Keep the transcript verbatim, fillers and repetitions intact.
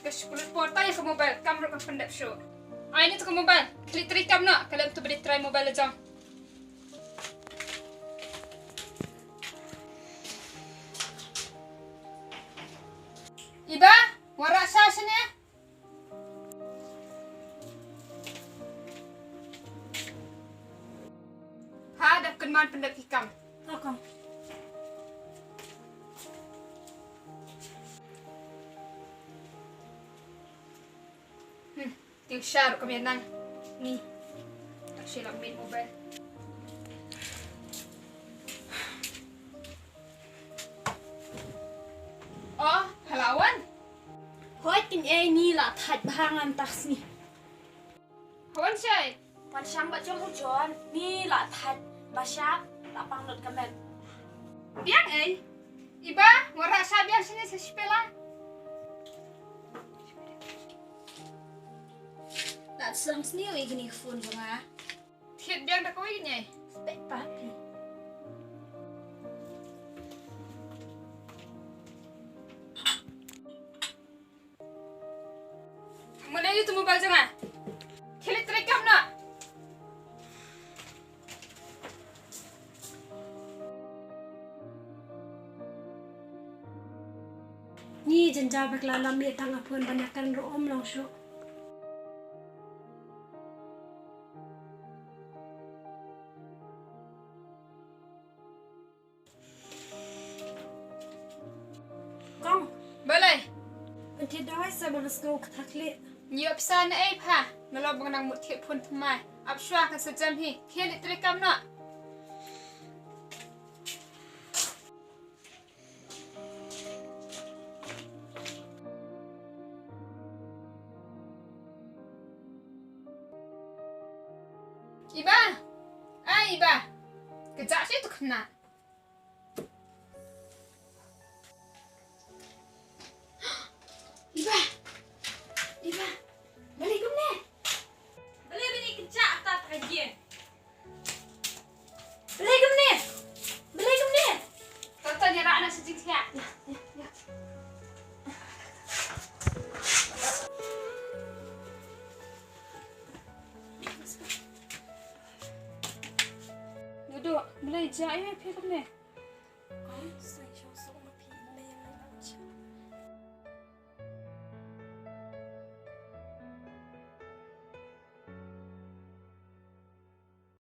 Ka shiphew por tang ïa ka mobile, kam ruh kam pyndep shuh. Ai ni to ka mobile, khie leit treikam noh, ka lem to ba dei trai mobile la jong. Iba, wat rah sha shane. Ha, dep kynmaw pyndep ki kam. Ka kong. Hmm, tieng sha ruh kam ïa nang. Ni. Tak shi lam mit mobile. Oh, hello Wan. Hooid kynjah, ngi la thait bha ngan tak sngi. Wan shai. Wan shang ba jong u John, ngi la thait ba shap la pang lut ka mem. Biang ei. Iba, wat rah sha biang shane sa shipela. La song sniew ïa kane ka phone jong nga. Thied biang da kawei kane. Spek papi. Mane ïa u tu mobile jong nga. Khie leit treikam noh. Ngi jynjar bha la lam ïa tang a phone ban ïa kan ruh um long shuh. Kong. Balei? Ban thied dawai sa ba nga sngew ka thaklieh. Ngi ïoh pisa na ei pha? Nga long ba nga nang mut thied phone thymmai. Ap shuwa kan sa jem hi. Khie leit treikam noh. Iba. Ai Iba. Ka jah shi tu khynnah. Iba. Iba. Balei kumne? Balei bini kynjah tat ka jin? Balei kumne? Balei kumne? Tonton ïa rah na sa jingthiah. Duh, balei jia ïa phi kumne?